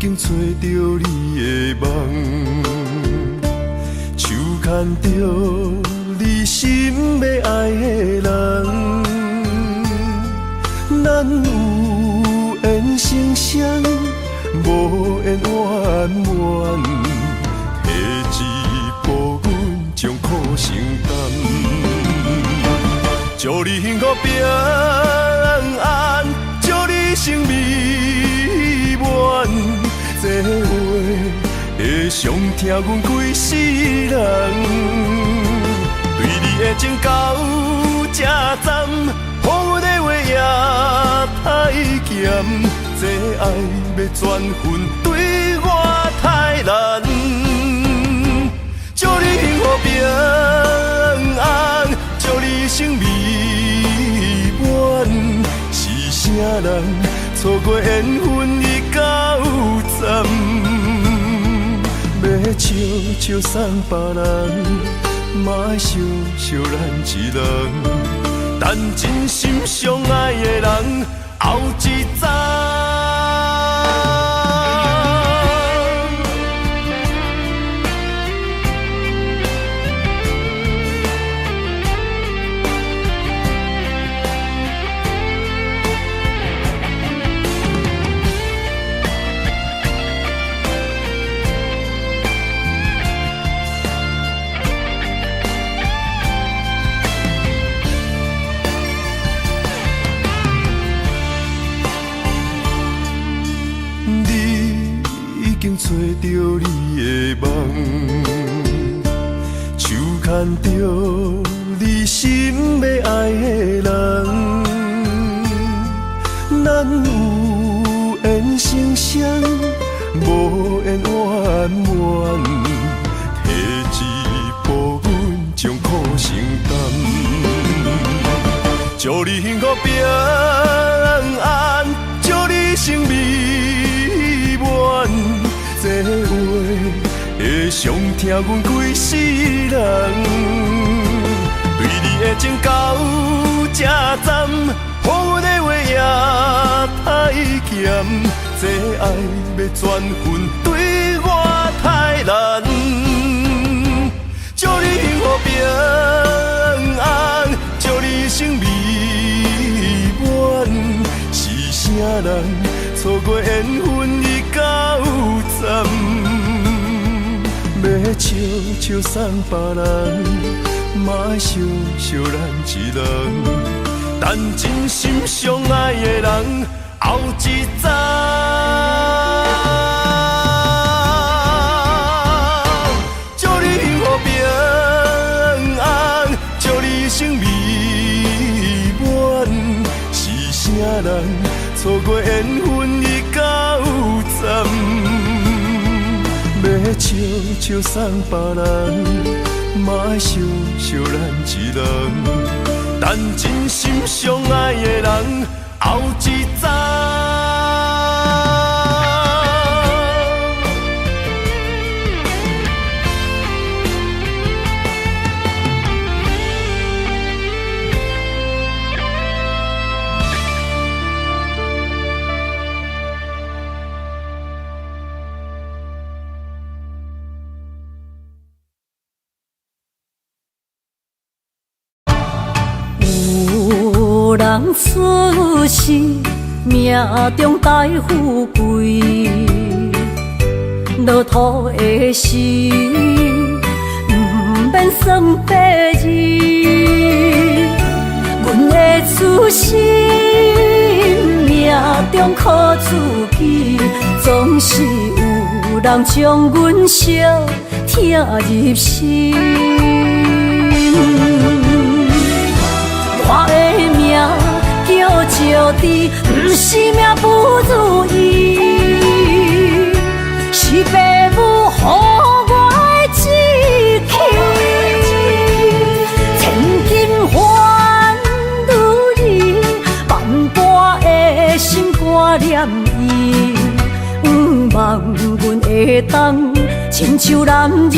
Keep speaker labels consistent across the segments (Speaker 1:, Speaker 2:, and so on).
Speaker 1: 經揣著你的夢，手牽著你心欲愛的人，咱有緣成雙，無緣圓滿，提一步阮將苦承擔。祝你幸福平安，祝你生美滿。這話會傷疼阮規世人。對你的情到這站，予阮的話也太鹹。這愛欲轉分對我太難。祝你幸福平安，祝你生美滿。是啥人錯過緣分已夠慘？欲笑笑送別人，嘛愛惜惜咱一人。等真心相愛的人後一站。揣著你的夢，手牽著你心欲愛的人，咱有緣成雙，無緣圓滿，提一步阮將苦承擔。祝你幸福平安，祝你生美滿。這話會傷疼阮規世人。對你的情到這站，予阮的話也太鹹。這愛欲轉分對我太難。祝你幸福平安，祝你生美滿。是啥人錯過緣分已夠慘？欲笑笑送別人，嘛愛惜惜咱一人。等真心相愛的人後一站。祝你幸福平安，祝你生美滿。是啥人錯過緣分已夠慘？欲笑笑送別人，嘛愛惜惜咱一人。等真心相愛的人後一站。
Speaker 2: 有人出世，命中帶富貴，落土的時，毋免算八字。阮的出身，命中靠自己，總是有人將阮相疼入心。我的名叫石智，毋是命不如意，是爸母予我的志氣。千金還女兒，萬般的心肝念伊，向望阮會當親像男兒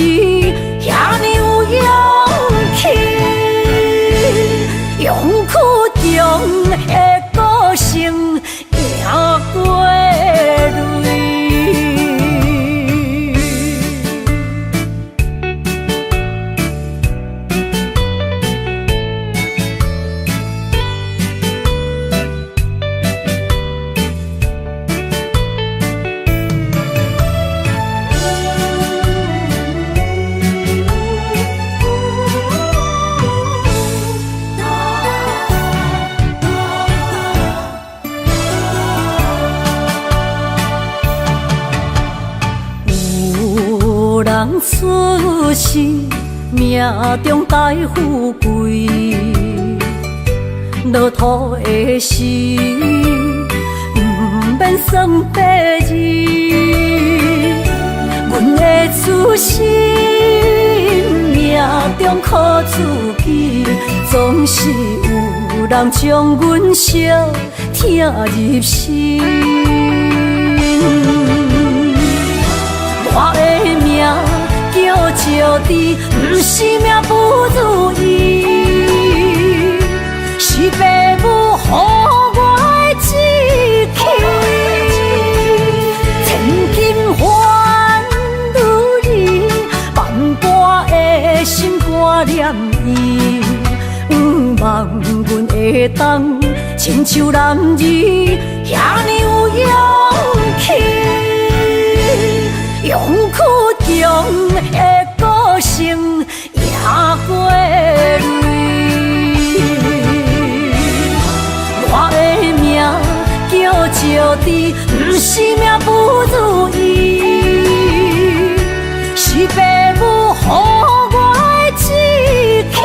Speaker 2: 遐爾有勇氣。勇氣中的個性贏過淚。出世，命中帶富貴，落土的時，毋免算八字。阮的出身，命中苦自己，總是有人將阮相疼入心。我的命叫石智，毋是命不如意，是爸母予我的志氣。千金還女兒，萬般的心肝念伊，向望阮會當親像男兒，遐爾有勇氣。勇氣強的個性贏過淚。我的命叫石智，毋是命不如意，是爸母予我的志氣。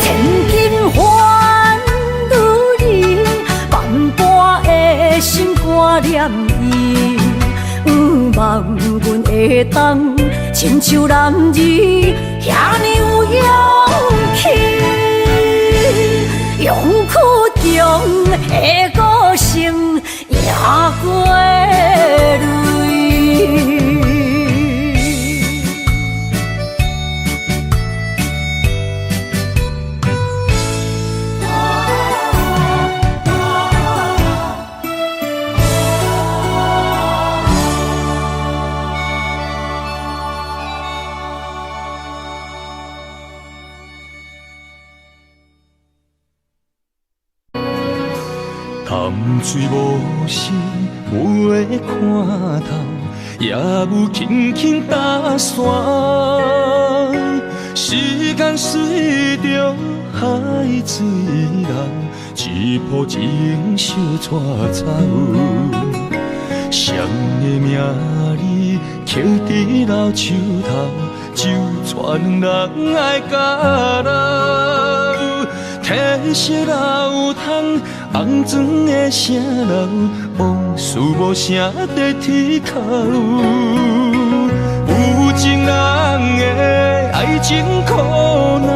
Speaker 2: 千金還女兒，萬般的心肝念伊。向望阮會當親像男兒，遐爾有勇氣。勇氣強的個性贏過淚。
Speaker 1: 淡水無心有的看透，也有輕輕搭線。時間隨著海水流，一波情相帶走。誰的名字刻佇老樹頭，酒泉人愛甲老。提色老窗，红砖的城楼，往事无声在天口。有情人的愛情苦惱，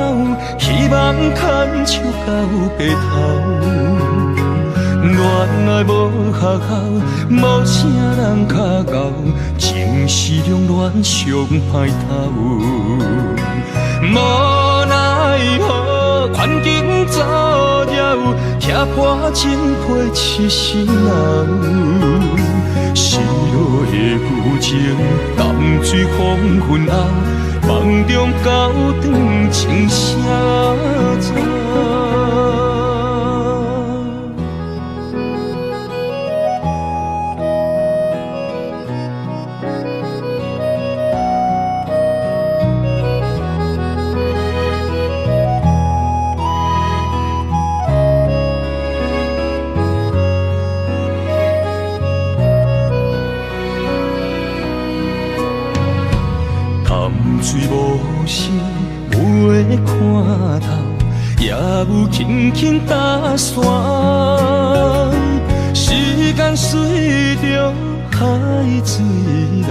Speaker 1: 希望牽手到白頭。戀愛無學校，無啥人較𠢕，情是兩戀上歹頭。無奈何環境造了，拆破情批痴心人。失落的舊情，淡水黃昏後，夢中交轉情聲走。水無心有的看透，也有輕輕搭線。時間隨著海水流，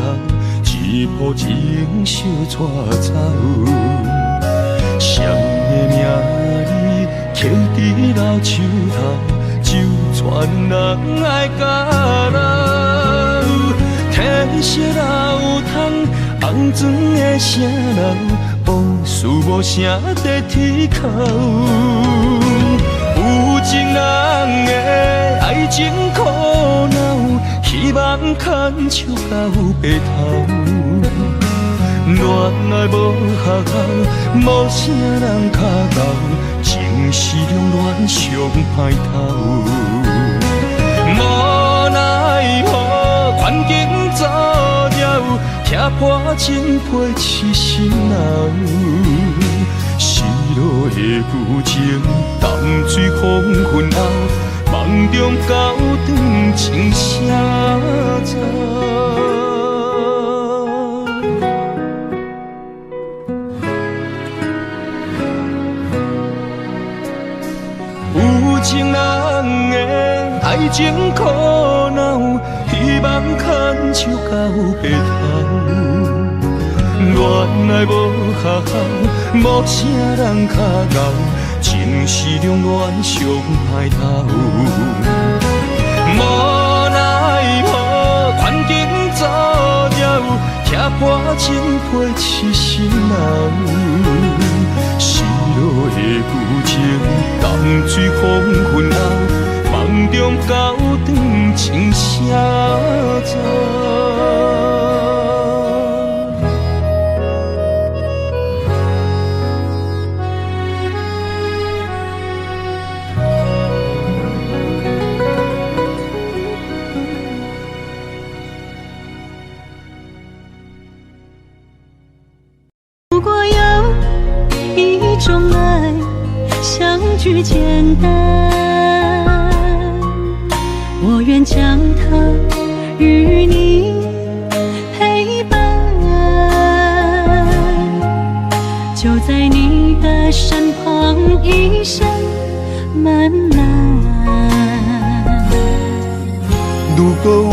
Speaker 1: 一波情相帶走。誰的名字刻佇老樹頭，酒泉人愛甲老。提色老窗，紅磚的城樓，往事無聲在天口。有情人的愛情苦惱，希望牽手到白頭。戀愛無學校，無啥人較𠢕，情是兩戀上歹頭。無奈何環境造了，拆破情批痴心人。失落的舊情，淡水黃昏後，夢中交轉情聲走。情人的愛情苦惱，希望牽手到白頭。戀愛無學校，無啥人較𠢕，情是兩戀上歹斗。無奈何，環境造就，拆破情批痴心人。失落的旧情，淡水黃昏後，夢中交轉情聲走。
Speaker 2: 如果有一種愛，相聚簡單，我願將它與你陪伴，就在你的身旁，一生漫漫。
Speaker 1: 如果有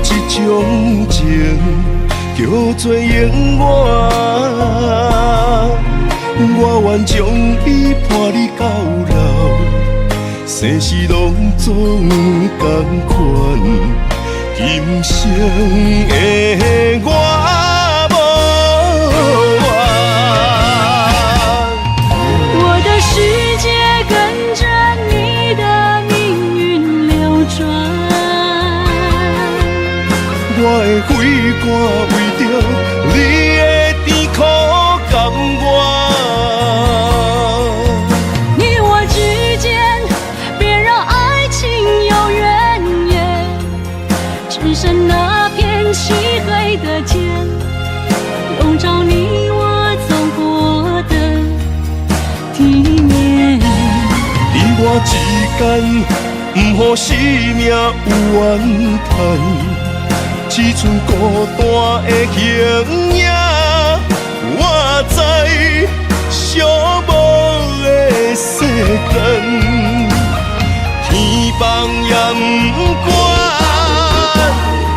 Speaker 1: 一種情，叫做永遠，我願將伊伴你到老，生死攏總仝款，今生的我無怨。
Speaker 2: 我的世界跟着你的命運流轉，
Speaker 1: 我的血汗為著你的甜苦甘願。
Speaker 2: 你我之間，別讓愛情有怨言，只剩那片漆黑的街，籠罩你我走過的地面。
Speaker 1: 你我之間，毋予生命有怨嘆，只剩孤單的形影。我知寂寞的世間，天崩也毋管，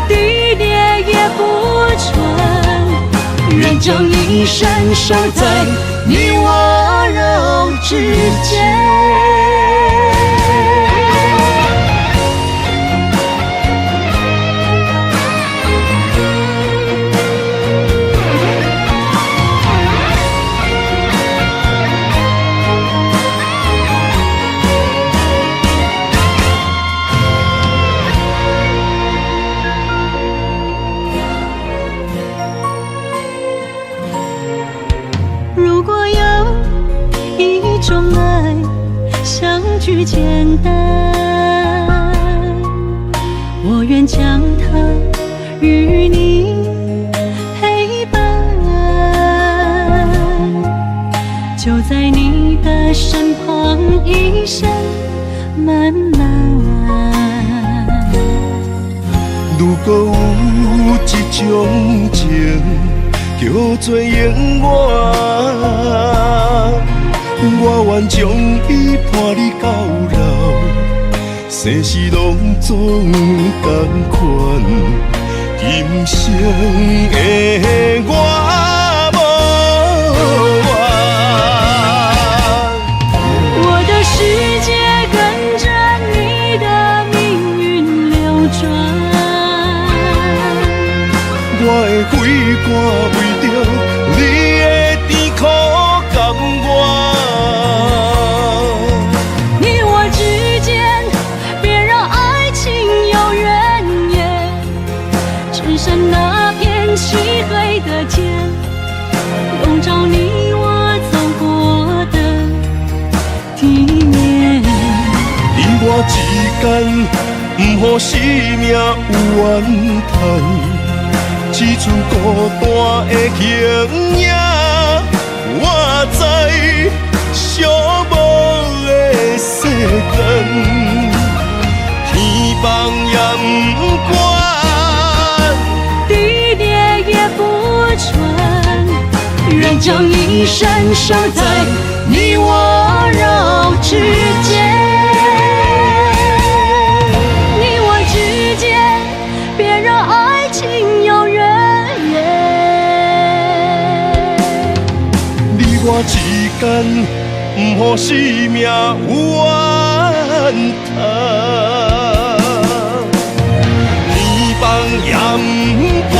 Speaker 2: 地裂也不穿，願將一生守在你溫柔之間。如果有一種愛，相聚簡單，我願將它與你陪伴，就在你的身旁，一生漫漫。
Speaker 1: 如果有一種情，叫做永遠，我願將伊伴你到老，生死攏總仝款，今生的我無怨。
Speaker 2: 我的世界跟着你的命運流轉，
Speaker 1: 我的血汗為著你的甜苦甘願。
Speaker 2: 你我之間，別讓愛情有怨言，只剩那片漆黑的街，籠罩你我走過的地面。
Speaker 1: 你我之間，毋予生命有怨嘆，只剩孤單的形影。我知寂寞的世間，天崩也毋管，
Speaker 2: 地裂也不穿，願將一生守在你溫柔之間。
Speaker 1: 間，毋予生命有怨嘆。天崩也毋管，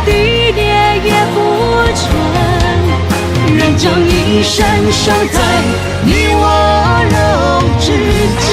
Speaker 2: 地裂也不沉，願將一生守在你我肉之間。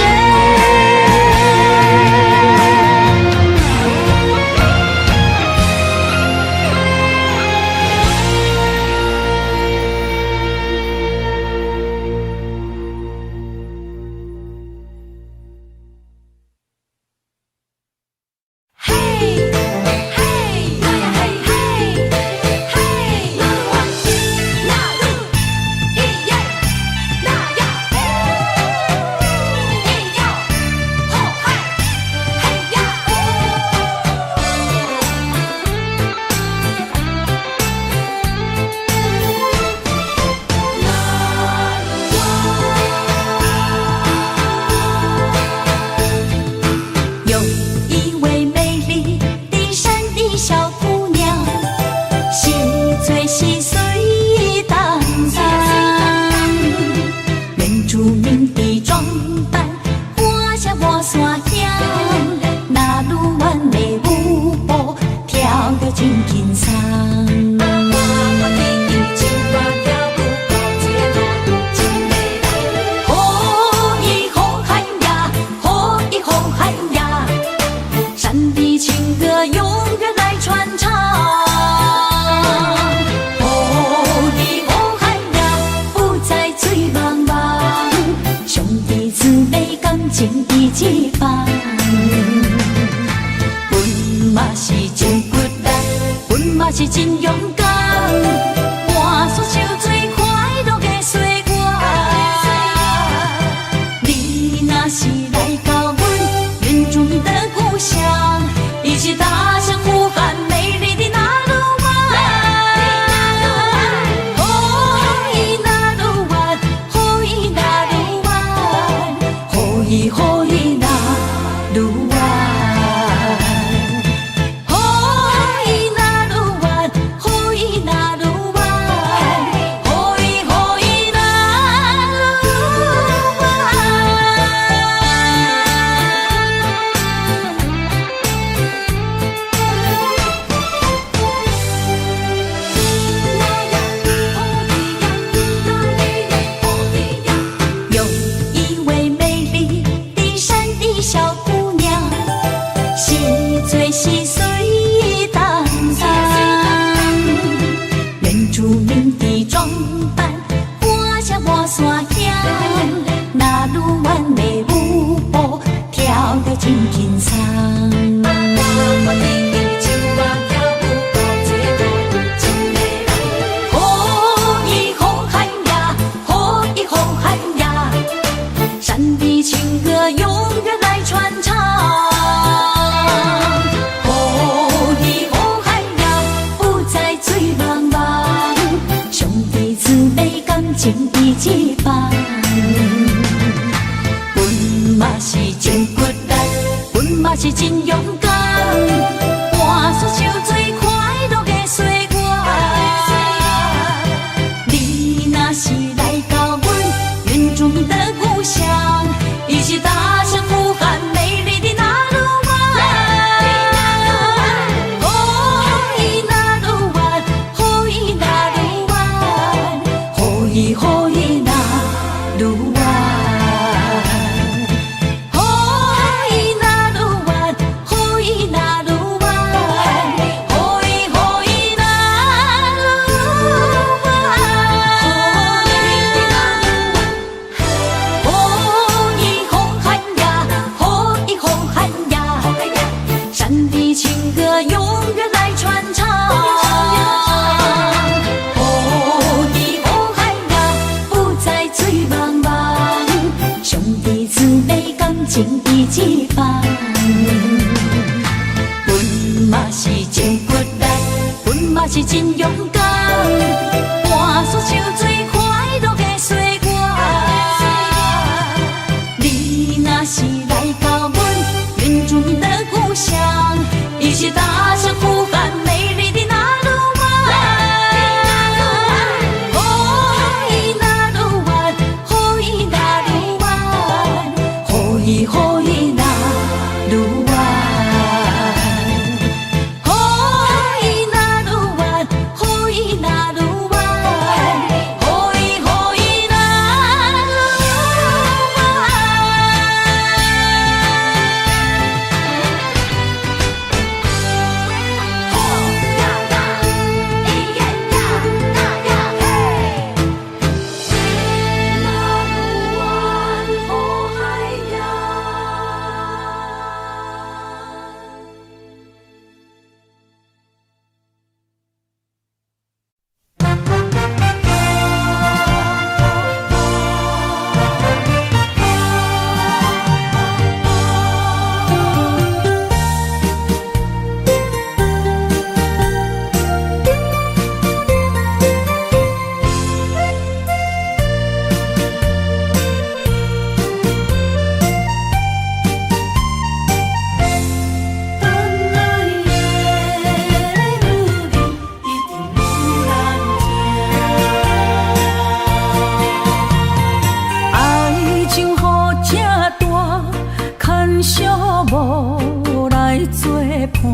Speaker 2: 伴，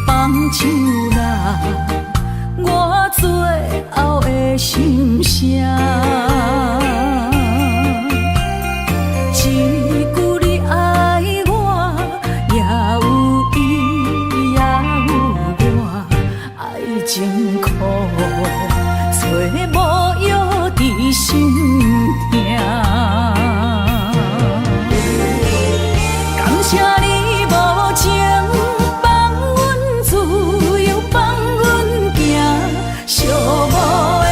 Speaker 2: 放手啦，我最後的心聲。一句你愛我，也有伊，也有我，愛情苦，找無藥治心疼。感謝你無情，放阮自由，放阮行，寂寞的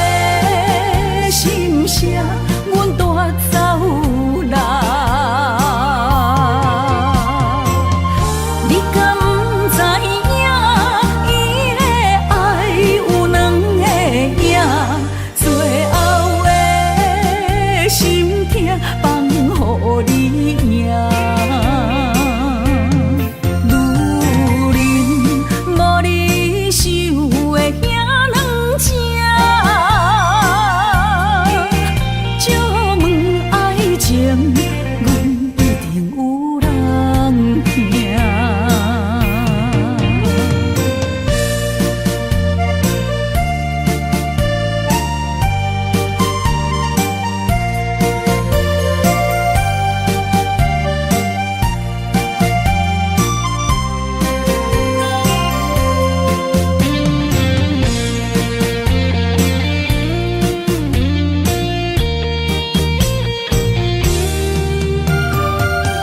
Speaker 2: 心聲，阮帶走啦。你敢知影？伊的愛有兩个影，最後的心疼放予你贏。女人無你想的遐軟情，借問愛情，阮一定有人疼。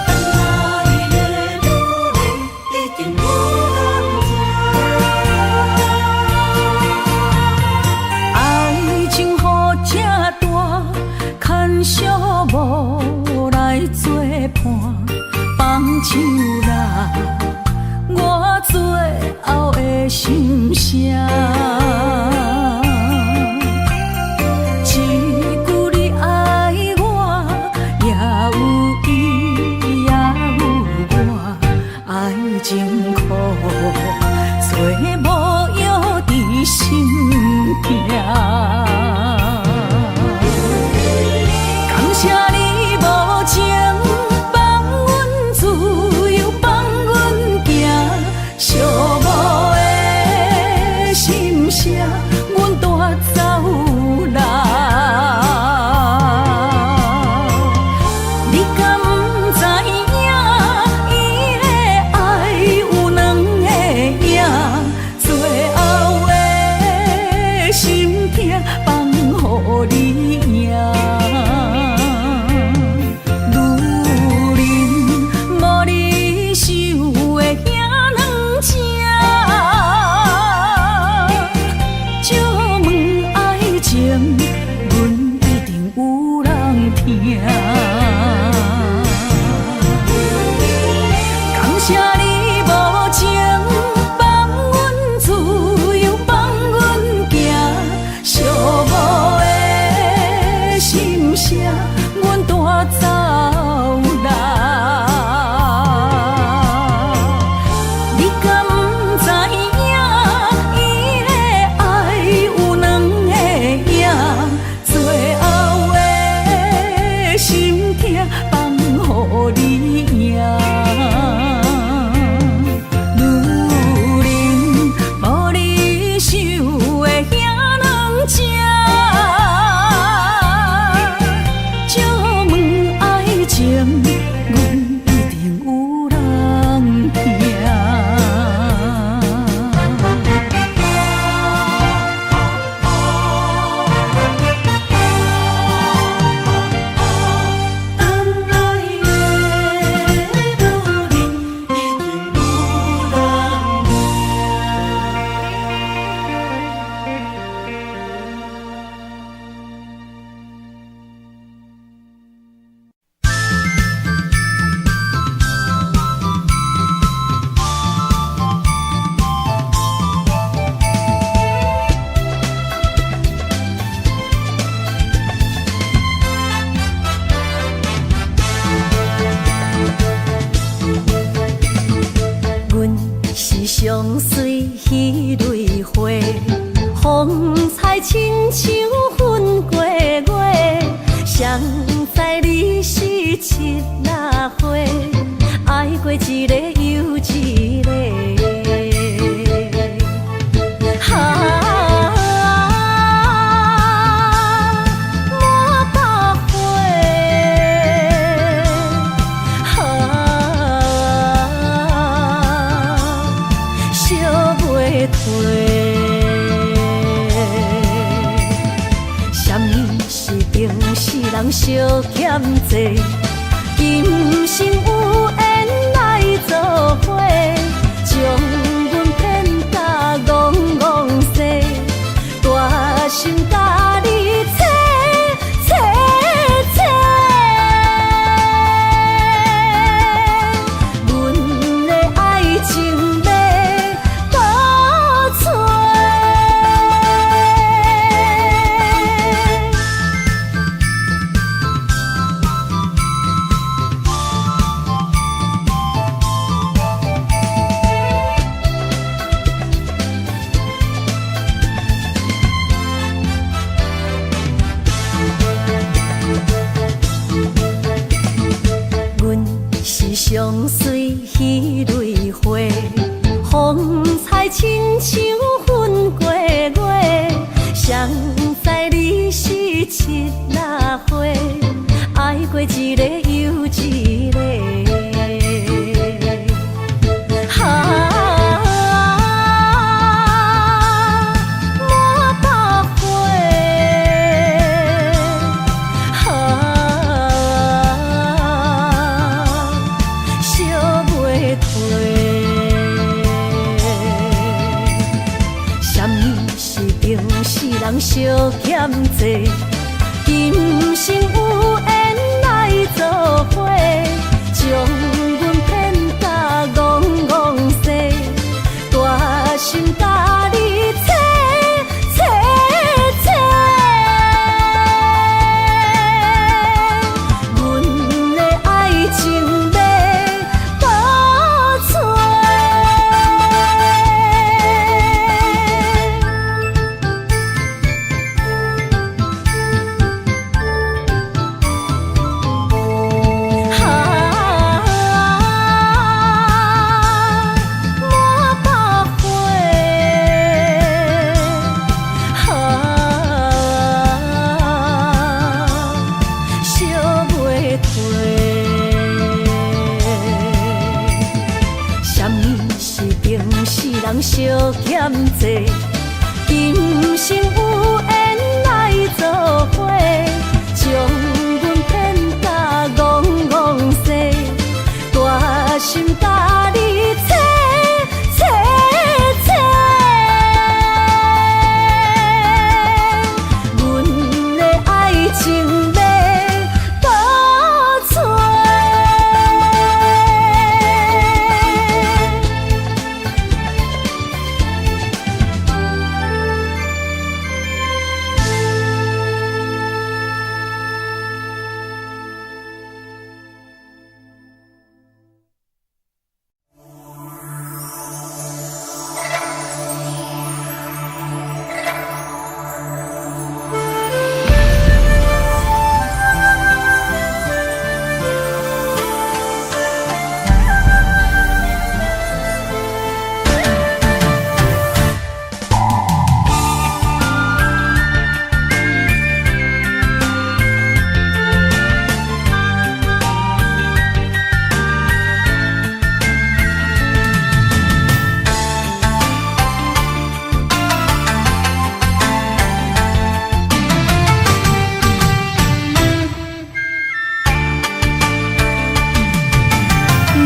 Speaker 3: 等來的女人一定有人疼。
Speaker 2: 愛情予這大，牽小無來作伴，放手啦，我最後的心聲。一句你愛我，也有伊，也有我，愛情苦，找無藥治心疼。感謝你無情，放阮自由，放阮行，寂寞的心聲，阮帶走啦。你敢知影？伊的愛有兩個影，最後的心疼放予你贏。女人無你想的遐軟情，借問愛情，阮一定有人疼。感謝你無情，放阮自由，放阮行，寂寞的心聲，阮帶走啦。你敢知影？伊的愛有兩個影，最後的心疼放予你贏。女人無你想的遐軟情，借問愛情，阮一定有人疼。
Speaker 3: 等來的女人一定有人疼。
Speaker 2: 阮是上水彼蕊花，風采親像粉過月。誰知你是七仔花，愛過一个又一个。欠債，今生有緣來做伙，將阮騙甲戇戇踅，大心共你切切切。阮的愛情欲倒揣。阮是上水彼蕊花，風采親像粉過月，誰知你是七仔花，愛過一个又一个。啊，满腹花，啊，烧袂褪。啥物是情死人相欠債？今生有緣來做伙，將阮騙甲戇戇踅，大心共你切切切。阮的愛情欲倒揣。啊，滿腹花，啊，燒袂褪。啥物是情死人相欠債？今生有緣來做伙，將阮騙甲戇戇踅，大心共你切切切。阮的愛情欲倒揣。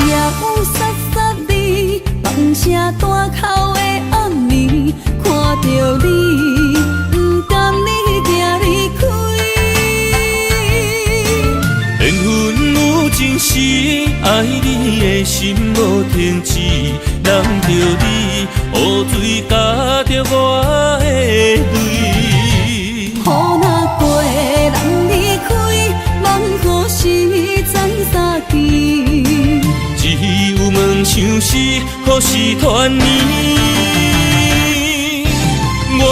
Speaker 3: 夜雨潲潲暝，放声大哭的暗暝，看著你，不甘你行离开。
Speaker 1: 緣分有情時，愛你的心無停止，攬著你，雨水咬著我的淚。
Speaker 3: 雨若過，人離開，夢何時再相見？
Speaker 1: 只有問相思，何時團圓？我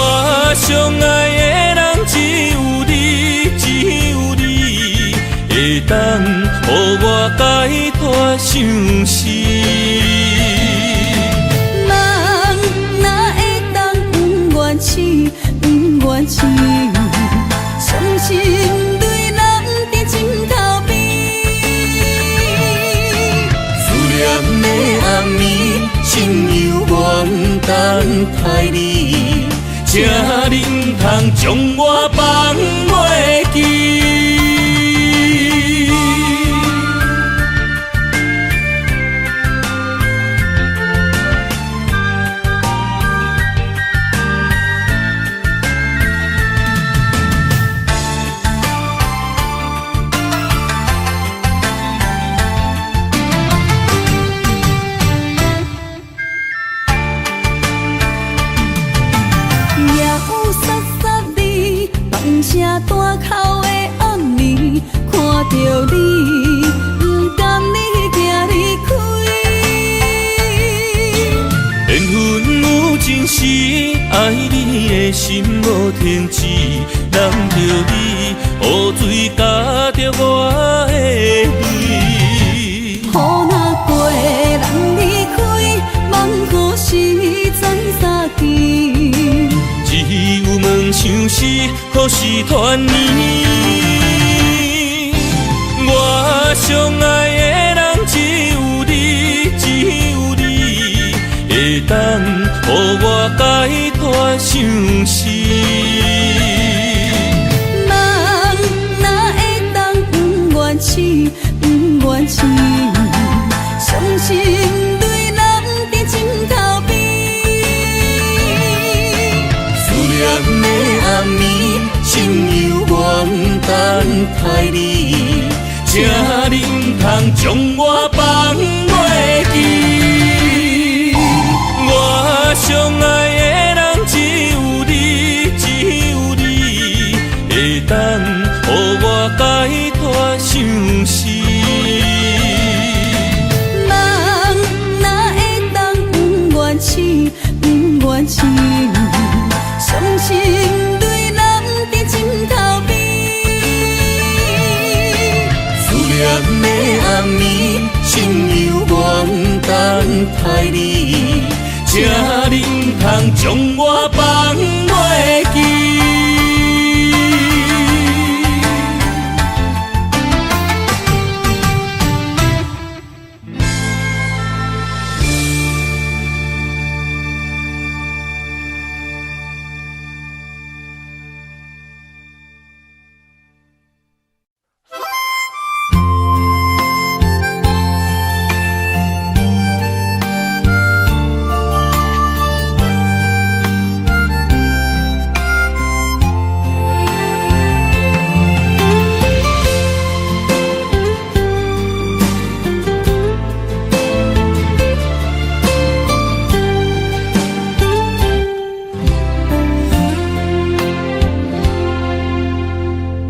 Speaker 1: 上愛的人只有你，只有你，會當予我解脫相思。
Speaker 3: 夢哪會當不願醒，不願醒，傷心淚淋在枕頭邊。
Speaker 1: 思念的暗暝，心猶原等待你，請你毋通將我放袂記。
Speaker 3: 著你，毋甘你行離開。
Speaker 1: 緣分有情時，愛你的心無停止，攬著你，雨水咬著我的淚。
Speaker 3: 雨若過，人離開，夢何時再相見？
Speaker 1: 只有問相思，何時團圓？我上愛的人只有你，只有你，會當予我解脫相思。
Speaker 3: 夢哪會當不願醒，不願醒，傷心淚湳佇枕頭邊。
Speaker 1: 思念的暗暝，心猶原等待你，請你毋通將我放袂記。我上愛的人只有你，只有你，會當予我解脫相思。
Speaker 3: 夢哪會當不願醒，不願醒，傷心淚湳佇枕頭邊。
Speaker 1: 思念的暗暝，心猶原等待你，請你毋通將我放袂記。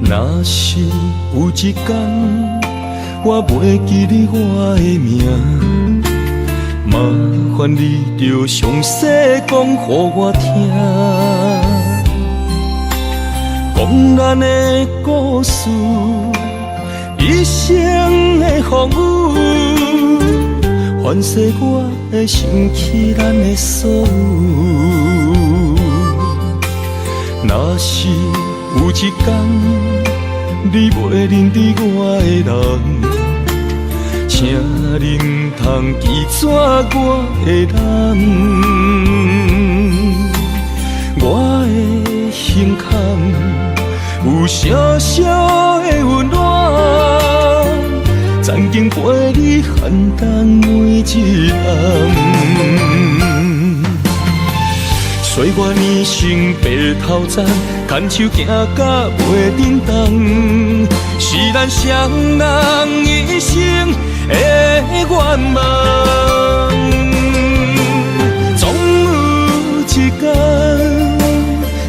Speaker 1: 若是有一天，我袂記得我的名，麻煩你著詳細講予我聽，講咱的故事，一生的風雨，凡世我會想起咱的所有。若是有一天，你袂認得我的人，請你毋通記錯我的人。我的胸坎有小小的溫暖，曾經陪你寒冬每一暗。歲月年成白頭鬃，牽手行甲袂振動，是咱雙人一生的願望。總有一天，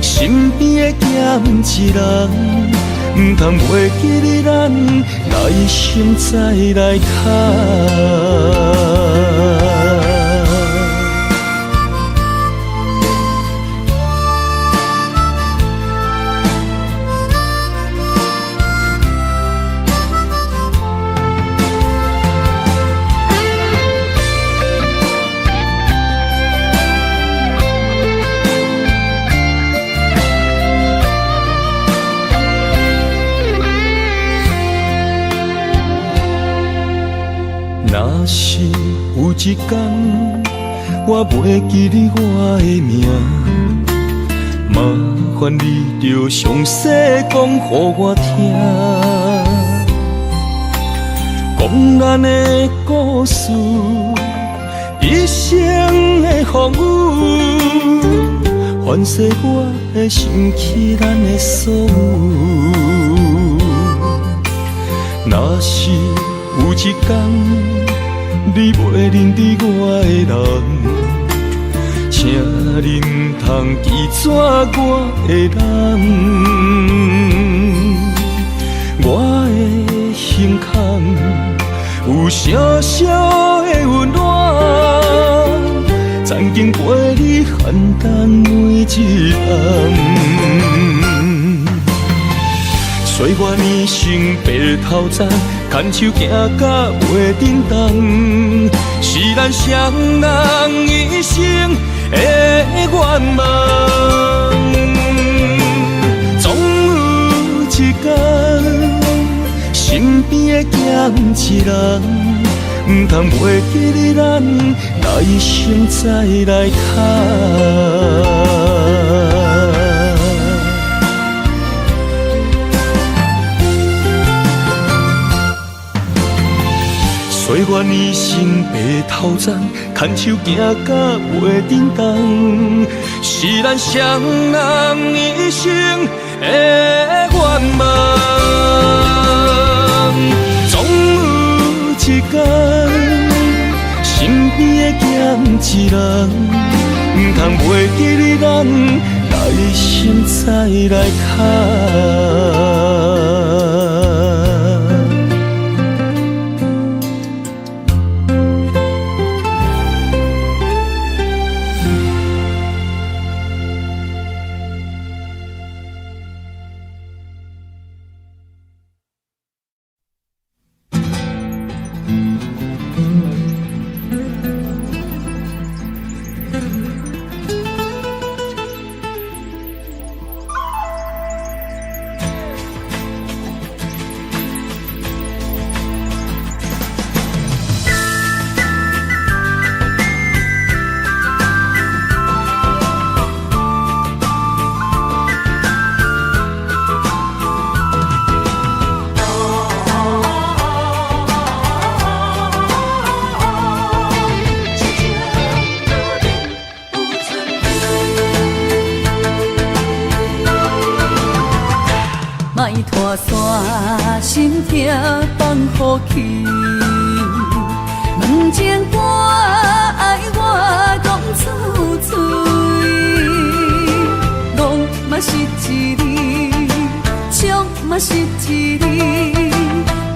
Speaker 1: 身邊會減一人，毋通袂記得咱來生再來牽。若是有一天，我袂記得我的名，麻煩你著詳細講予我聽，講咱的故事，一生的風雨，凡世我會想起咱的所有。若是有一天，你袂認得我的人，請你毋通記錯我的人。我的胸胸空有小小的溫暖，曾經陪你奮戰每一暗。歲月年成白頭鬃，牽手行甲袂振動，是咱雙人一生的願望。總有一天，身邊會減一人，毋通袂記得咱來生再來牽。歲月年成白頭鬃，牽手行甲袂振動，是咱雙人一生的願望。總有一天，身邊會減一人，毋通袂記得咱來生再來牽。
Speaker 3: 莫拖沙，心痛放予去。问情歌愛我講出嘴，戇嘛是一字，笑嘛是一字，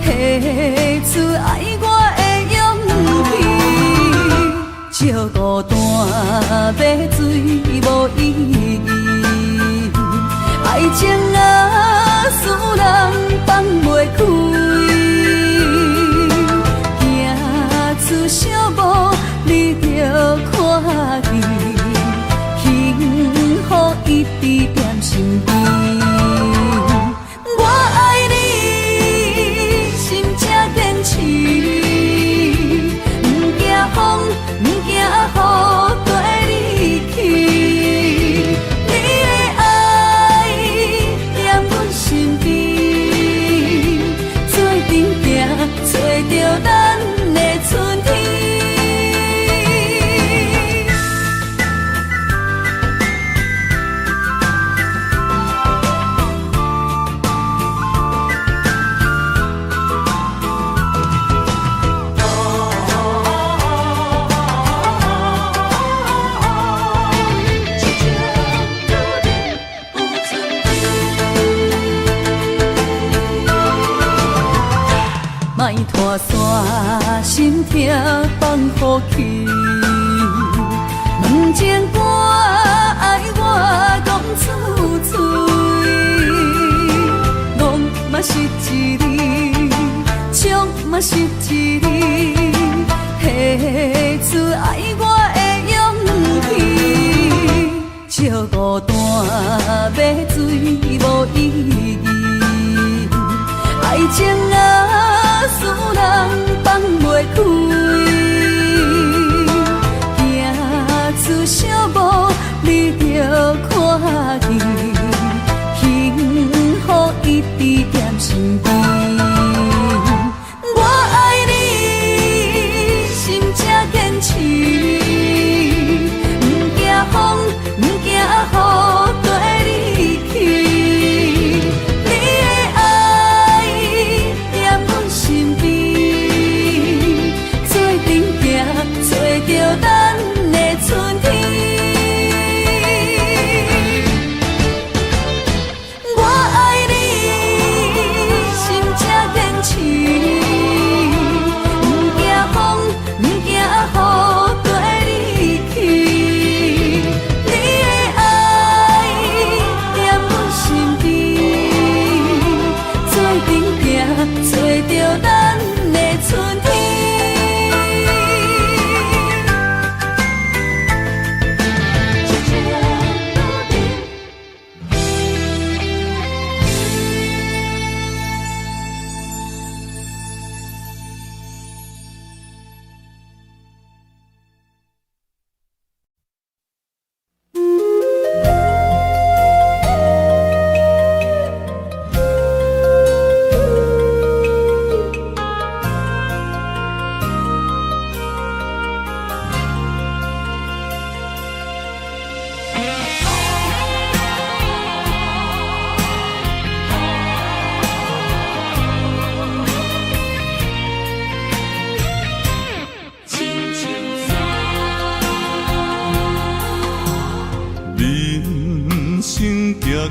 Speaker 3: 提出愛我的勇氣。借孤單買醉無意義，愛情啊，使人放袂開，行出小步，你就看見，幸福一直踮身邊。我愛你，心才堅持，毋驚風，毋驚雨，綴你去。你的愛踮阮身邊，做陣行，揣著咱的春天。莫拖沙，心痛放予去。問情歌愛我講出嘴，戇嘛是一字，笑嘛是一字，提出愛我的勇氣。借孤單買醉無意義，愛情啊，使人放袂開，行出小步，你就看見，幸福一直踮身邊。我愛你，心才堅持，毋驚風，毋驚雨，綴你去。你的愛踮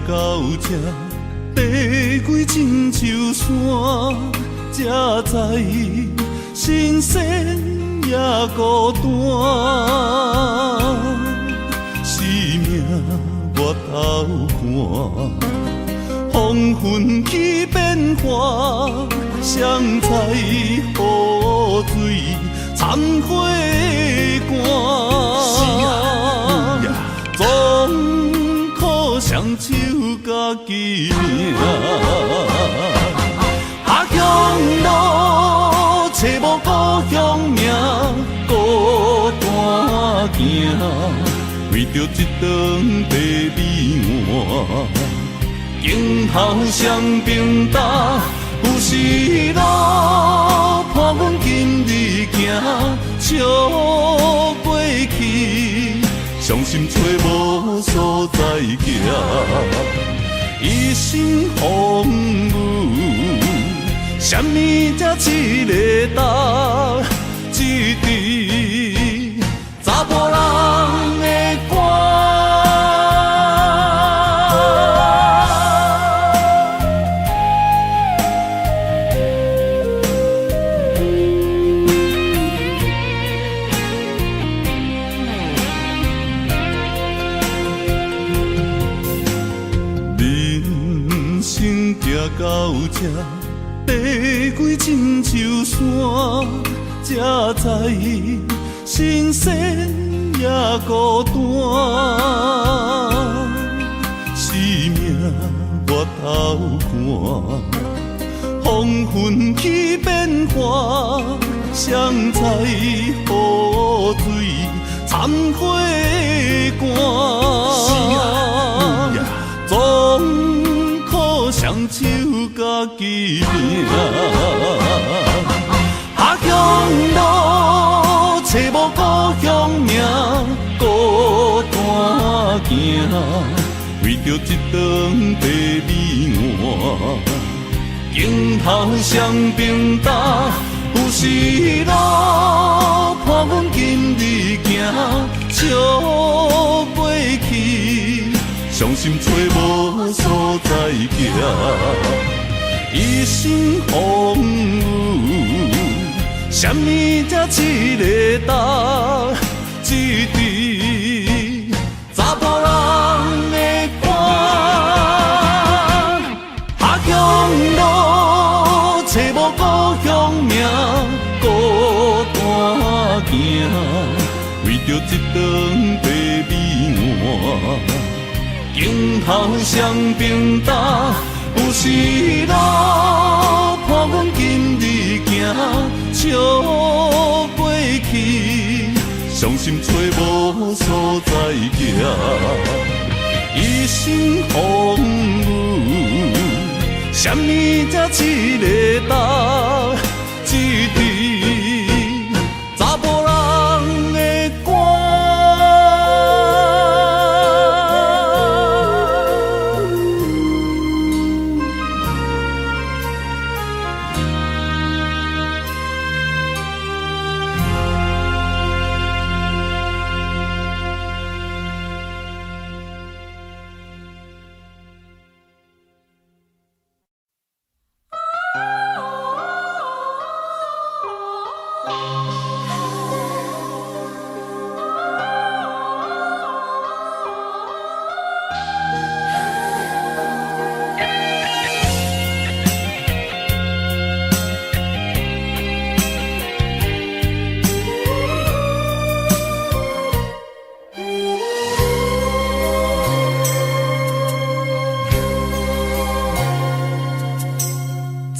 Speaker 1: 到這，爬過親像山，才知神仙也孤單。生命我头看，風雲起變化，誰知雨水摻火乾。總苦雙手家己命。下鄉路揣無故鄉名，孤單行，為著一頓白米碗，鏡頭雙平擔，有時路伴阮今日行，笑過去，傷心揣無所在行，一生風雨，啥物才一个担，一支查埔人的歌。人生行到這，爬過親像山，才知神仙也孤單。生命我頭看，風雲起變化，誰知雨水摻火乾。總苦雙手家己命。下鄉路揣無故鄉名，孤單行，為著一頓白米碗，鏡頭雙平擔，有時路伴阮今日行，笑過去，傷心揣無所在行，一生風雨，啥物才一个担，一支查埔人的歌。下乡路揣无故乡名，孤单行，为著一顿白米碗，镜头双平担，有时路伴阮今日行，笑过去，伤心揣无所在行，一生风雨，啥物才一个担，一支查埔人的歌。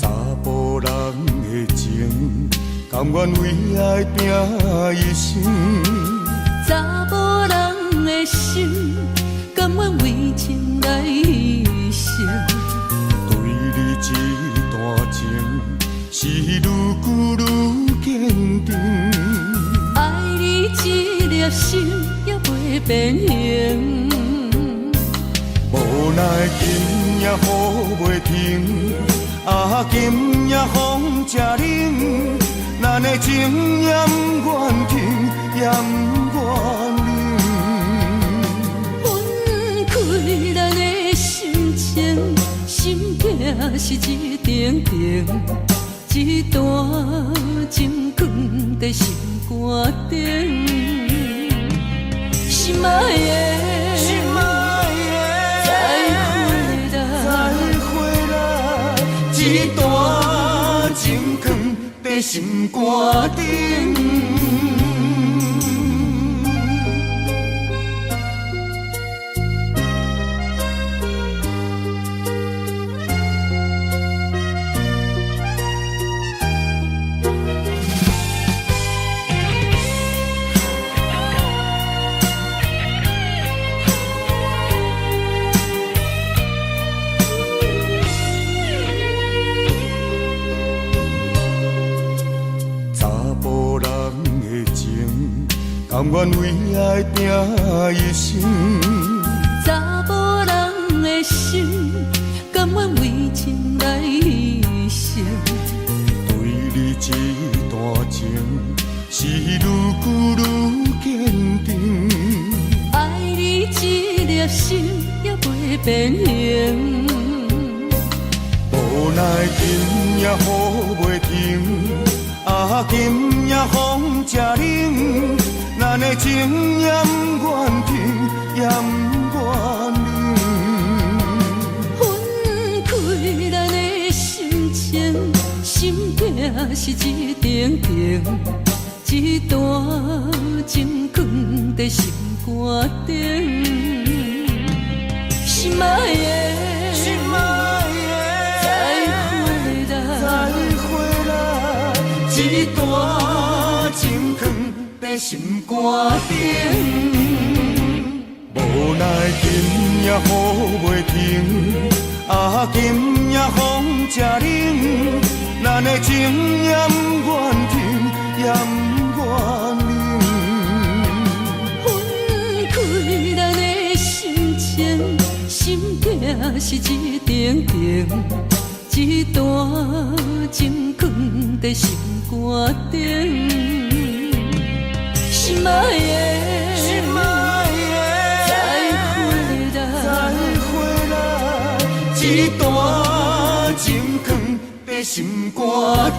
Speaker 4: 查埔人的情，甘愿为爱拼一生。
Speaker 3: 查埔人的心，甘愿为情来牺牲。
Speaker 4: 对你这段情，是愈久愈坚定。
Speaker 3: 爱你这粒心也袂变形。
Speaker 4: 无奈今夜雨袂停，啊，今夜风正冷，咱的情也毋愿停，也毋愿冷。
Speaker 3: 分开咱的心，心疼是一程程，一段情囥佇心肝顶。心爱的，
Speaker 4: 心爱的，
Speaker 3: 再会啦，
Speaker 4: 再会啦，这段情囥佇心肝顶。查埔人的情，甘愿为爱拼一生。
Speaker 3: 查埔人的心，甘愿为情来牺牲。
Speaker 4: 对你这段情，是愈久愈坚定。
Speaker 3: 爱你这粒心也袂变形。
Speaker 4: 无奈今夜雨袂停，啊，今夜风正冷，咱的情也毋愿停，也毋愿冷。
Speaker 3: 分开咱的心情，心疼是一程程，一段情囥佇心肝顶。心爱的，
Speaker 4: 心爱的，
Speaker 3: 再会啦，
Speaker 4: 再会啦，这段情囥佇心肝顶。无奈今夜雨袂停，啊，今夜风正冷，咱的情也毋愿停，也毋愿冷。
Speaker 3: 分开咱的心情，心疼是一程程，一段情囥佇心肝顶。心爱的，
Speaker 4: 心爱的，
Speaker 3: 再会啦，
Speaker 4: 再会啦，这段情囥佇心肝顶。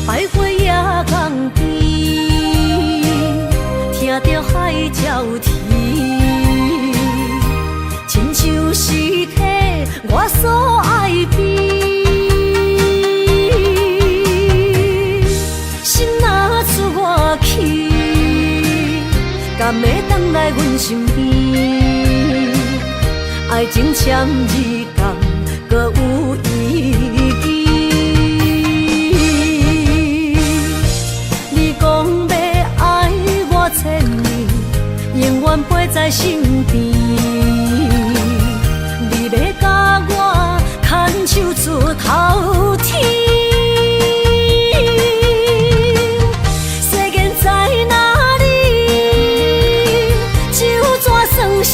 Speaker 2: 百花野江边，听著海鸟啼，亲像是替我所爱悲。心若出外去，敢会转来阮身边？爱情签字敢阁有意义？你讲欲爱我千年，永远陪在身边。你欲共我牵手出头天，世间在哪里？酒怎算啥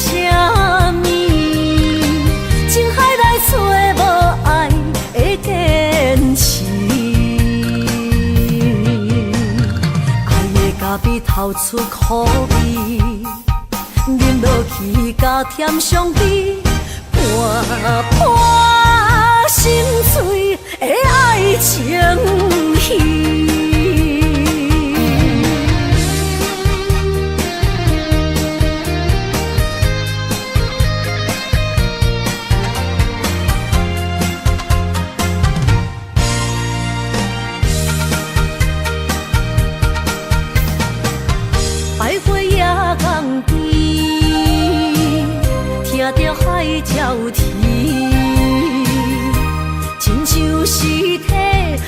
Speaker 2: 物？情海内找无爱的坚持。爱的咖啡透出苦味，饮落去加添伤悲，半破心碎的爱情戏。百花野江边，听著海鸟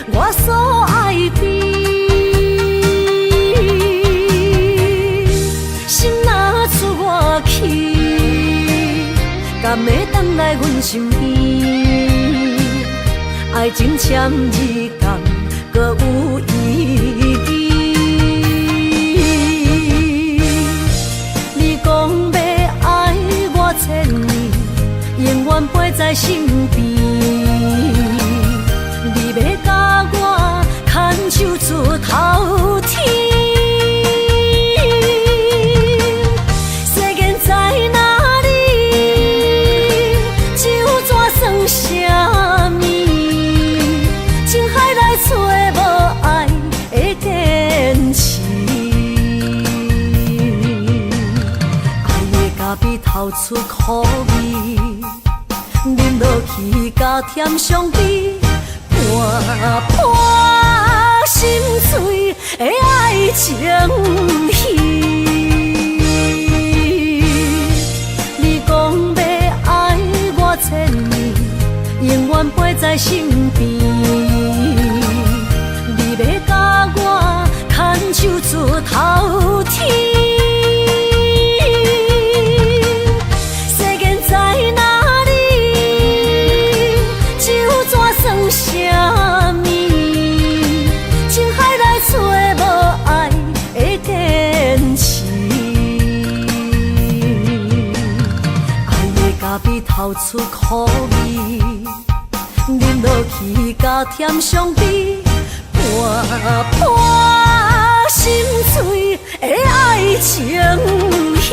Speaker 2: 我所愛比。心若出外去，敢會轉來阮身邊？愛情簽字敢閣有意義？你講欲愛我千年，永遠陪在身邊。你欲共我牽手出頭天。世間在哪裡？酒怎算啥物？情海內揣無愛的堅持。愛的咖啡透出苦味，啉落去佮甜相比，半破心碎的愛情戲。你講欲愛我千年，永遠陪在身邊。你欲共我牽手出頭天。世間在哪裡？酒怎算啥物？情海內揣無愛的堅持。愛的咖啡透出苦味，啉落去佮甜相比，半破心碎的愛情戲。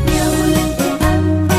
Speaker 3: 命運的安排。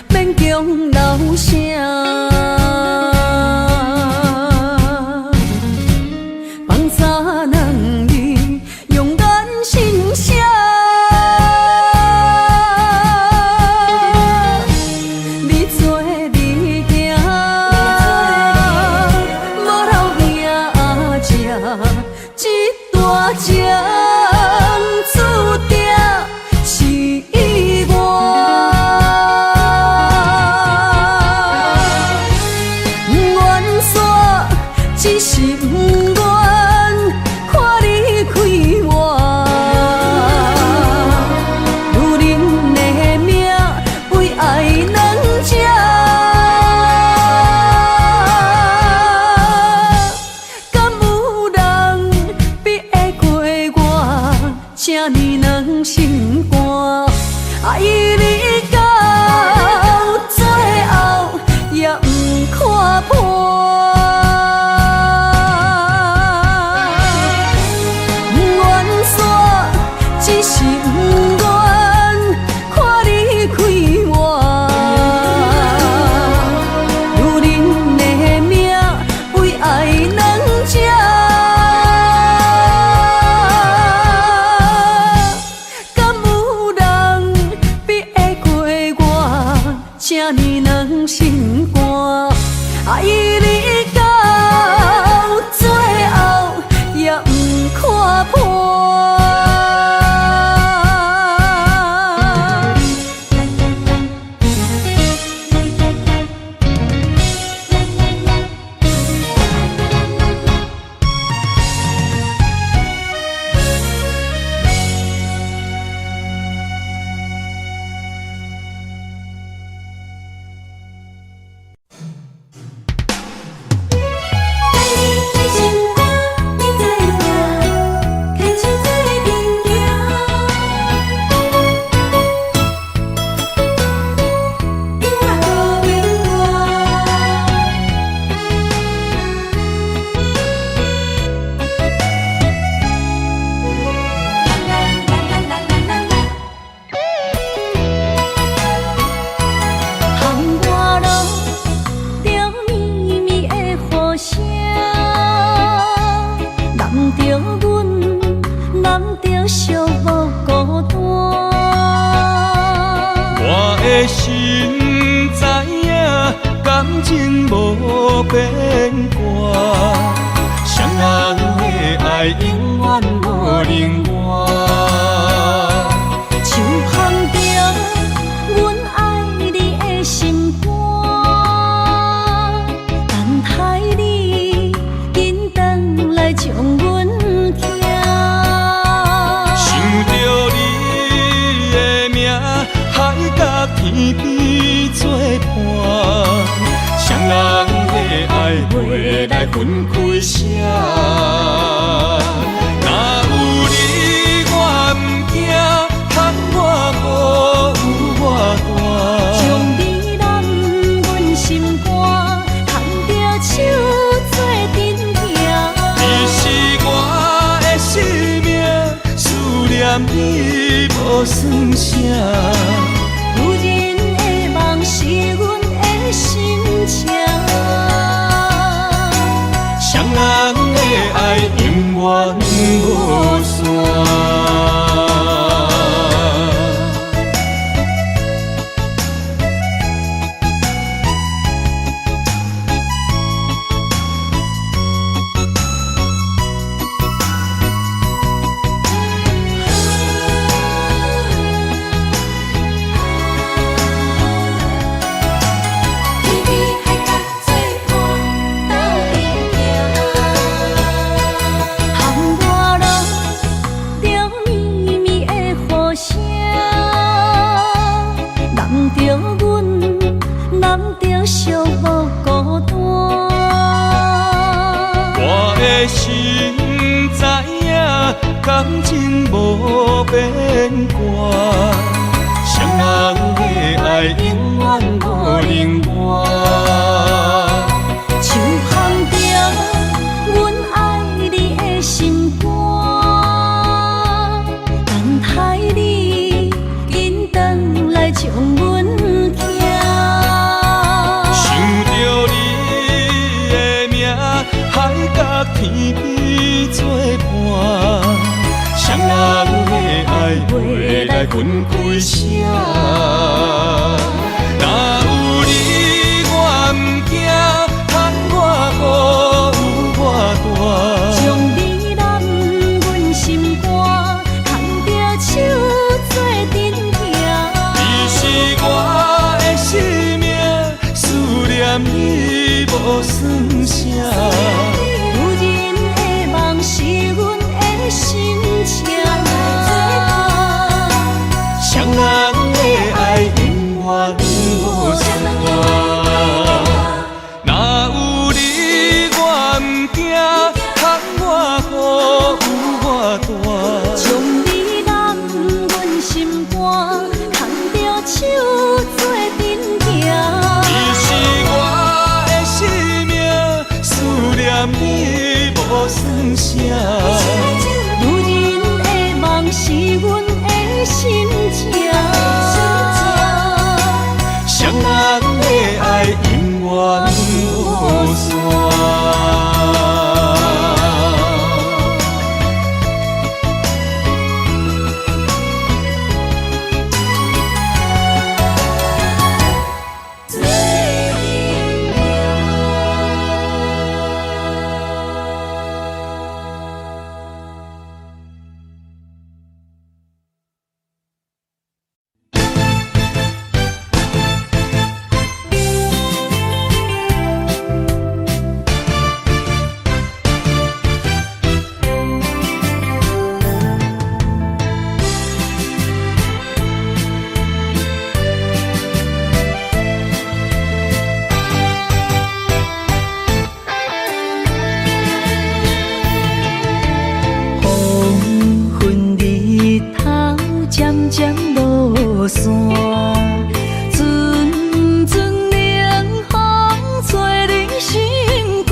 Speaker 3: 勉強留声。放三两字，用眼神写。你做你行，无留影迹，这段情注定是意外。不愿散，只是不愿看你开活。女人的命，为爱两者。敢有人比会过我？这呢软心肝，爱你到最后也毋看破。不愿散，只是不愿看你开活。女人的命，为爱两者。敢有人比会过我？这呢软心肝，爱你到最后也毋看破。
Speaker 5: 在你身边，你知影，牵手做阵行，音乐无眠歌。啦啦啦啦啦啦啦。
Speaker 2: 窗外落著绵绵的雨声，揽著阮，揽著寂寞孤单。
Speaker 1: 我的心知影，感情无变卦，双人的爱永远无能换。
Speaker 2: 手捧著阮爱你的心肝，等待你紧转来将阮疼。
Speaker 1: 想著你的名，海角天边作伴，双人的爱袂来分开舍。若有你我毋惊，窗外雨有偌大。
Speaker 2: 将你揽阮心肝，牵著手做阵行。
Speaker 1: 你是我的生命，思念你无算啥。
Speaker 2: 女人的梦是阮的心情。
Speaker 1: 双人的爱永远无散。
Speaker 5: 天边海角做伴，斗阵行。
Speaker 2: 窗外落著绵绵的雨声，揽著阮，揽著寂寞孤单。
Speaker 1: 我的心知影，感情无变卦，双人的爱永远无能换。
Speaker 2: 手捧著阮爱你的心肝，等待你紧转来将阮疼。
Speaker 1: 分開捨。若有你我毋驚，窗外雨有偌大。
Speaker 2: 將你攬阮心肝，牽著手做陣行。
Speaker 1: 你是我的生命，思念你無算啥。
Speaker 2: 女人的夢是阮的心情。
Speaker 1: 雙人的愛永遠無散。若有你我毋驚，窗外雨有偌大。
Speaker 2: 將你攬阮心肝，牽著手做陣行。
Speaker 1: 你是我的生命，思念你無算啥。
Speaker 2: 女人的夢是阮的心情。
Speaker 1: 雙人的愛永遠無散。
Speaker 3: 黃昏日頭漸漸落山，陣陣冷風吹恁心肝，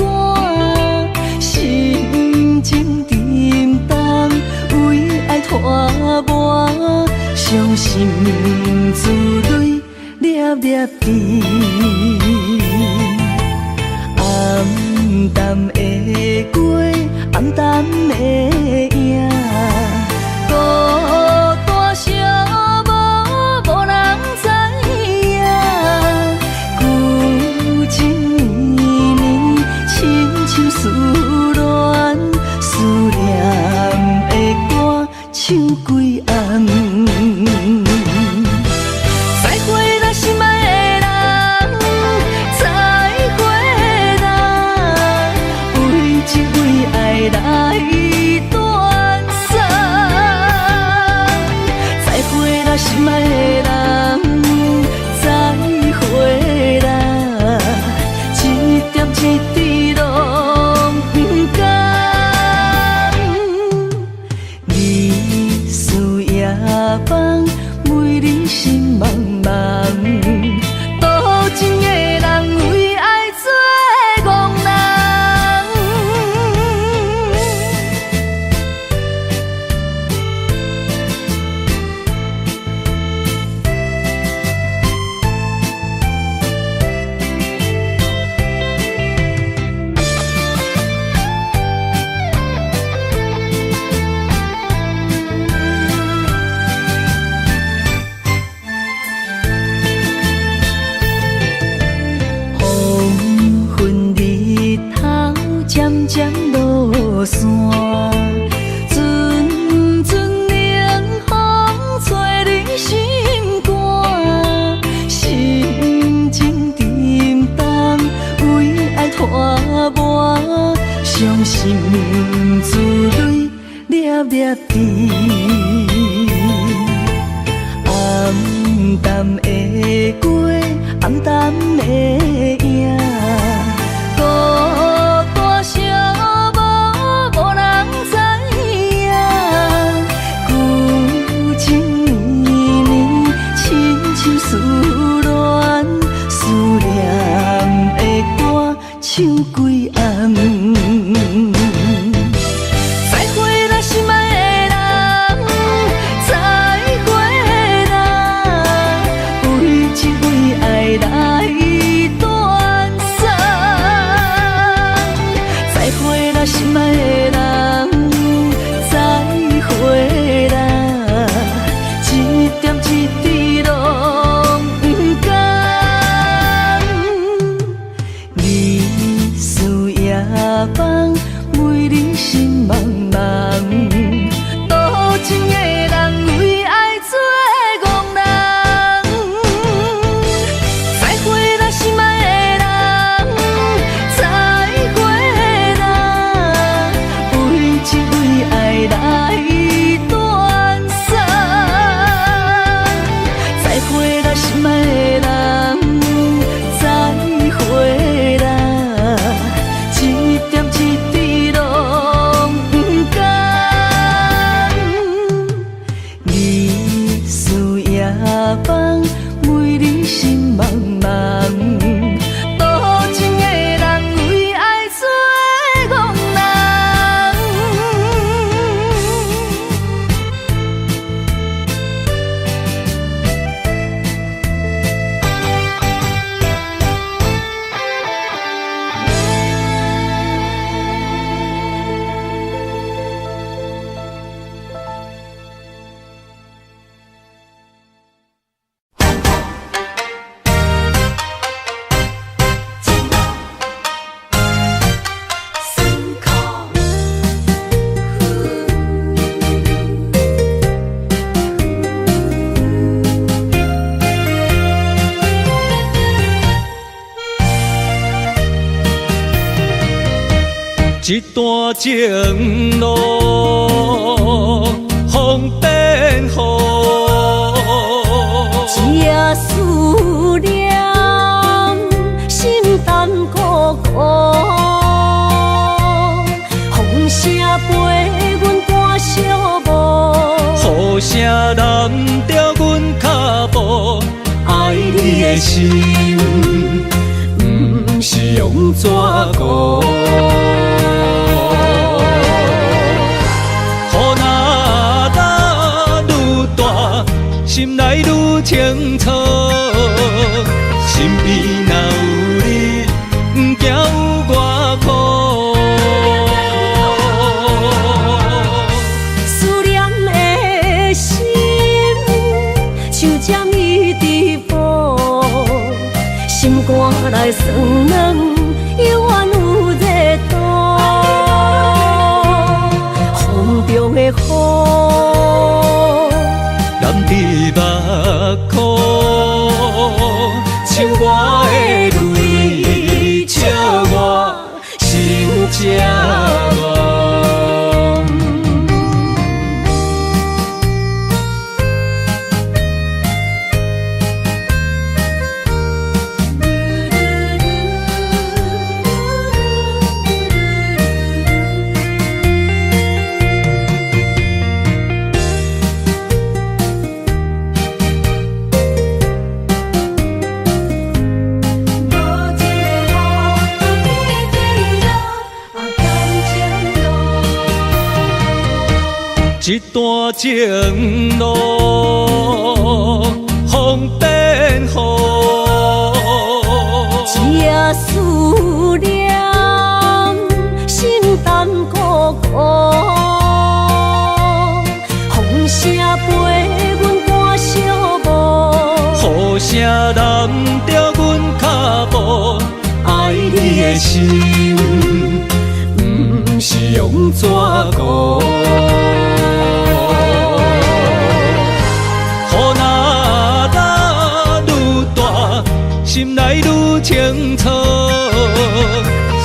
Speaker 3: 心情沉重，為愛拖磨，傷心珠淚粒粒滴。暗淡的過，暗淡的影，孤單寂寞無人知影。舊情綿綿，親像思戀，思念的歌唱規暗。再會啦，心愛的人，再會啦，為情為愛來斷送。再會啦，心愛的人，再會啦，一點一滴攏毋甘。日思夜夢，為你心茫茫。多情的人為愛做戇人。黃昏日頭漸漸落山，陣陣冷風吹恁心肝，心情沉重，為愛拖磨，傷心珠淚粒粒滴。暗淡的過，暗淡的影，孤單寂寞無人知影。舊情綿綿，親像思戀，思念的歌唱規暗。再會啦，心愛的人，再會啦，為情為愛來斷送。再會啦，心愛的人，再會啦，一點
Speaker 1: 這段情路風變雨，
Speaker 2: 一夜思念，心淡孤孤。風聲陪阮趕小步，
Speaker 1: 雨聲淋著阮跤步，愛你的心，毋是用紙糊。雨若落愈大，心內愈清楚。身邊若有你，毋驚有偌苦。
Speaker 2: 思念的心，像針一直補，心肝內酸軟，猶原有熱度。風中的雨，
Speaker 1: 淋佇目眶，像我的淚，笑我心這戇。
Speaker 5: 無一个雨，天天落，啊感情路。
Speaker 1: 這段情路風變雨，
Speaker 2: 一夜思念，心淡孤孤。風聲陪阮趕小步，
Speaker 1: 雨聲淋著阮跤步，愛你的心，毋是用紙糊。雨若落愈大，心內愈清楚。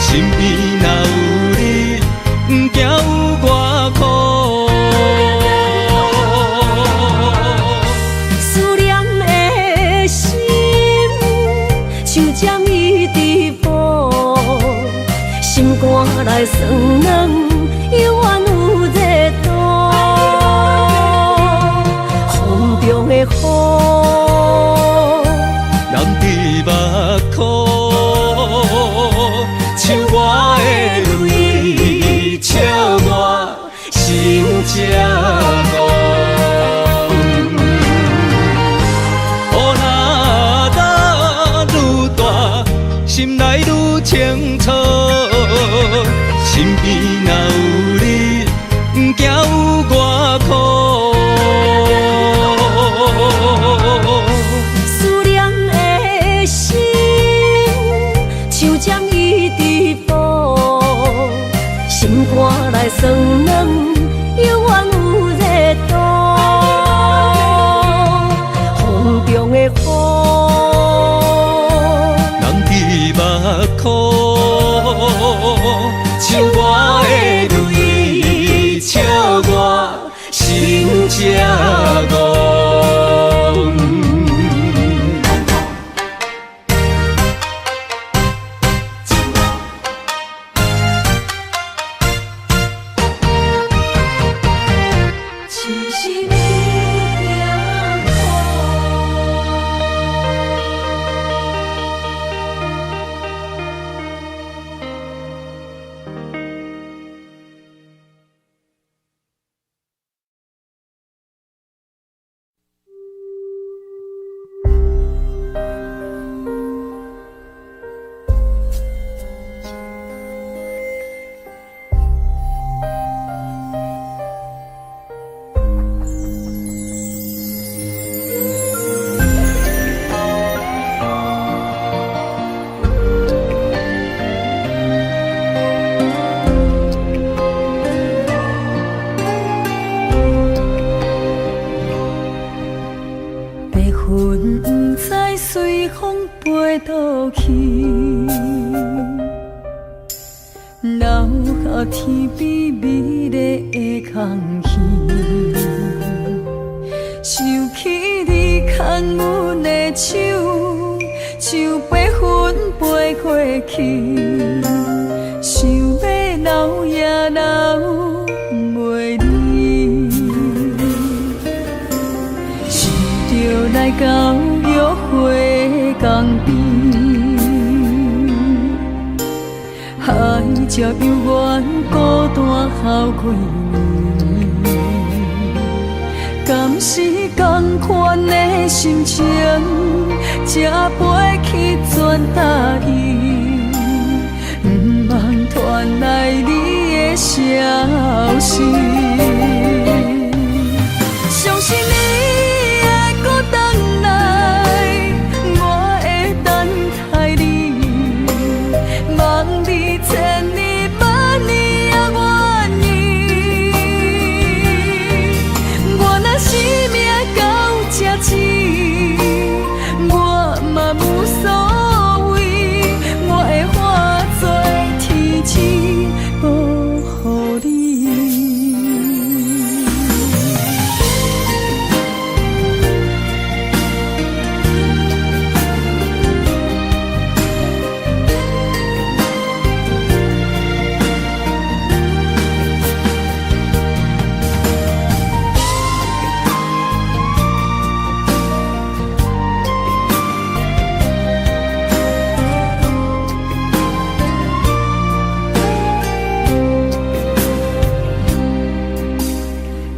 Speaker 1: 身邊若有你，毋驚有偌苦。
Speaker 2: 思念的心，像針一直補，心肝內酸軟，猶原有熱度。風中的雨，
Speaker 1: 淋佇目眶，像我的淚，笑我心這戇。雨若落愈大，心內愈清楚。身邊若有你，毋驚有偌苦。
Speaker 2: 思念的心，像針一直補，心肝內酸軟，猶原有熱度。風中的雨，
Speaker 1: 淋佇目眶，像我的淚，笑我心這戇。
Speaker 5: 痴心一点苦。
Speaker 3: 天邊美麗的空氣。想起你牽阮的手，像白雲飛過去，想欲留也留袂離。想著來到約會江邊，海鸟猶原孤單候幾暝。敢是仝款的心情，才飛去全台伊，毋望傳來你的消息。相信你會閣轉來，我會等待你，望你千年萬年也願意。我若生命到這止，我嘛無所謂，我會化做天使保護你。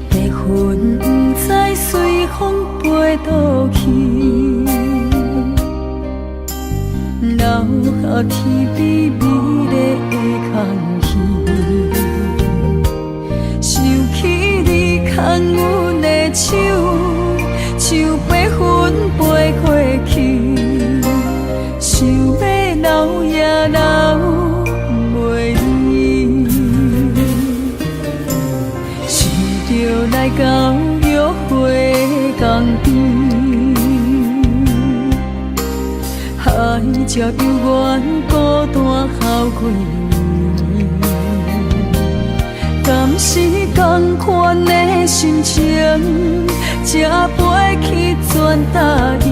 Speaker 3: 白雲不知隨風飛倒去，留下天邊美麗的空氣。想起你牽阮的手，像白雲飛過去，想欲留也留袂離。想著來到約會江邊，海鸟猶原孤單候幾暝。敢是仝款的心情，才飛去全台伊，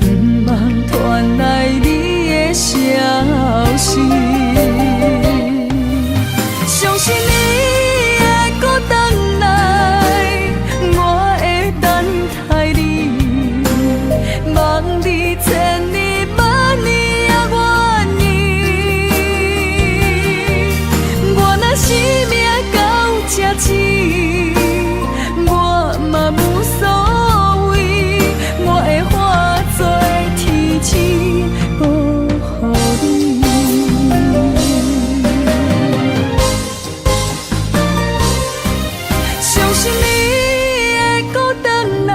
Speaker 3: 毋望傳來你的消息。相信你會閣轉來，我會等待你，望你千年萬年也願意。我若生命到這止，我嘛無所謂，我會化做天使保護你。相信你會閣轉來，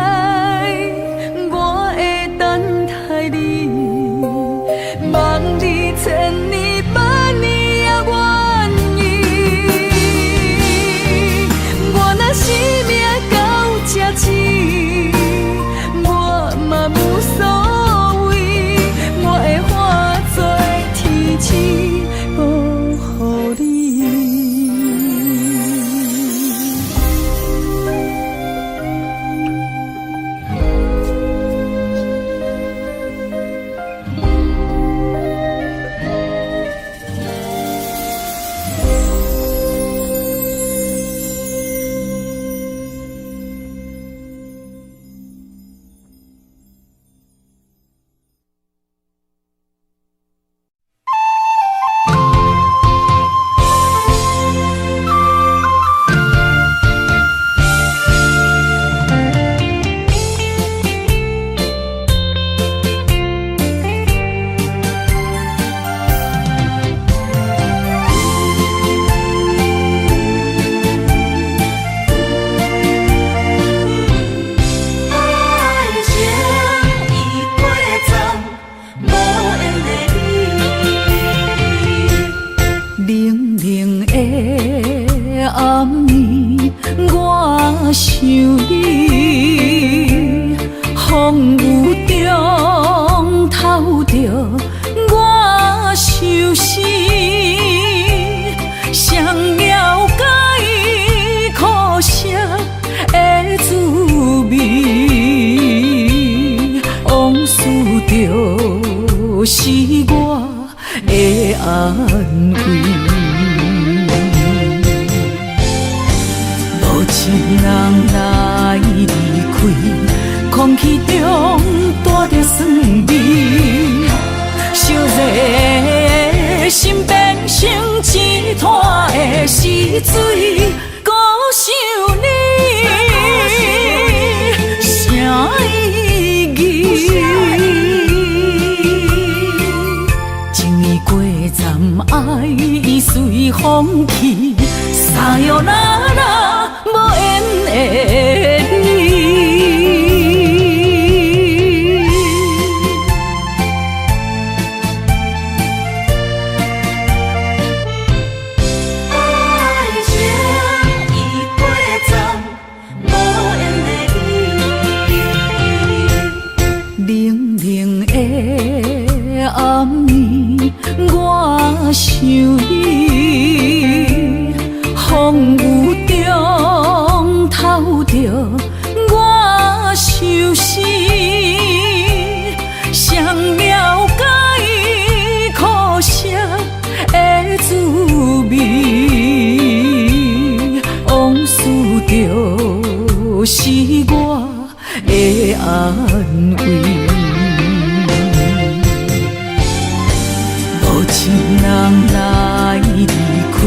Speaker 3: 我會等待你，望你千年萬年也願意。我若生命到這止，我嘛無所謂，我會化做天使保護你。
Speaker 5: 愛情已過站，無緣的你。
Speaker 3: 冷冷的暗暝，我想你，風雨中透著我相思。就是我的安慰。无情人来离开，空气中带著酸味，烧热的心变成一灘的死水，阁想你，啥意义？情已过站，爱已随风去，さよなら，無緣的你。
Speaker 5: 爱情已过站，无缘的你。
Speaker 3: 冷冷的暗暝，我想你，風雨中透著我相思，誰了解苦澀的滋味？往事就是我的安慰。無情人來離開，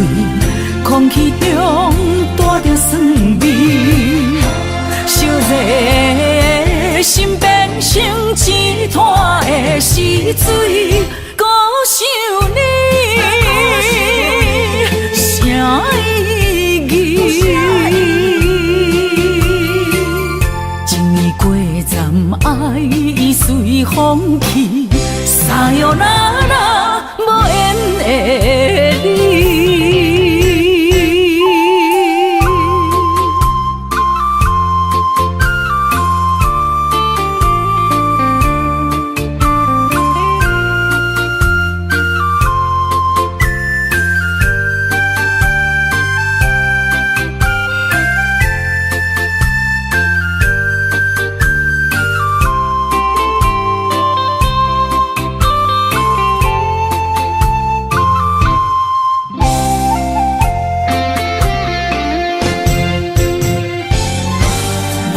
Speaker 3: 空氣中帶著酸味，燒熱的心變成一灘的死水，閣想你，啥意義？情已過站，愛已隨風去，さよなら，無緣的你。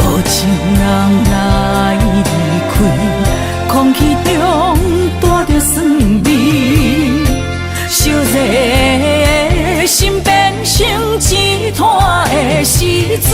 Speaker 3: 無情人來離開，空氣中帶著酸味，燒熱的心變成一灘的死水。